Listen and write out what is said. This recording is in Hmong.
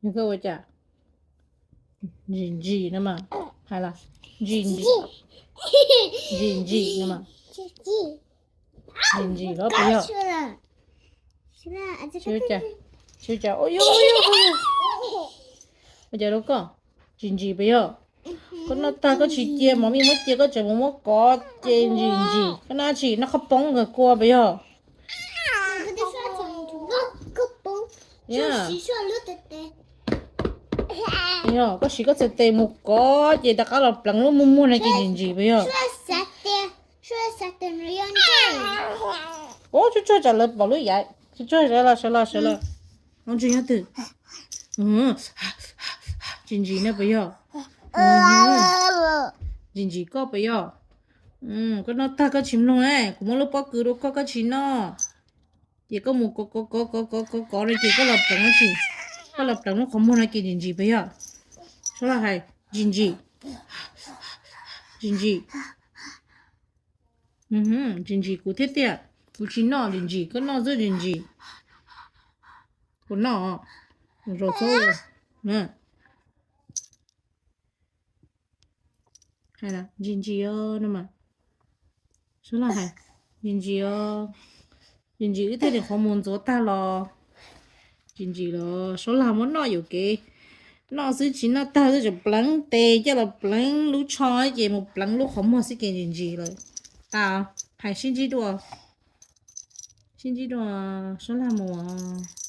Nws koj ua cas? Ntsim ntsim no mas. Hais los? Ntsim ntsim. Ntsim ntsim no mas. Ntsim ntsim los puas yog? Tsis ua cas. Ua cas rau koj? Ntsim ntsim puas yog? Koj noj tag koj tsis cia, mov me muab cia koj tseem mus muab kov ces ntsim ntsim. Koj noj tsis noj qhov poob nkawd kua puas yog? Yog koj siv koj txhais tes mus kov ces rov qab los pleev lub muag muag no ces ntsim ntsim puas yog? Ub, tsuag tsuag tsam lawv pom lub yam. Tsuag tsuag sawv los sawv los sawv los. Ntsim ntsim no puas yog? Ntsim ntsim koj puas yog? Koj noj tag koj tsis mloog, kuv muab lub pob kws rau koj koj tsis noj. Ces koj mus kov kov kov kov kov kov no ces koj los pleev, koj los pleev lub qhov muag no ces ntsim ntsim puas yog? Suab Laj hais ntsim ntsim. Ntsim ntsim. Ntsim ntsim kuv thiab tiag. Kuv tsis noj ntsim ntsim, koj noj xwb ntsim ntsim. Kuv noj. Zos txhob ntsim ntsim os no mas. Suab Laj hais ntsim ntsim os. Ntsim ntsim wb thiaj li qhov muag ntxuav tag los. Ntsim ntsim los Suab Laj muab noj yuam kev. Noj xwb tsis noj tag xwb tseem pleev tes coj los pleev lub tsho ces mus pleev lub qhov muag xwb ces ntsim ntsim lawm. Tas, hais sib ntsib dua. Sib ntsib dua, Suab Laj mus os.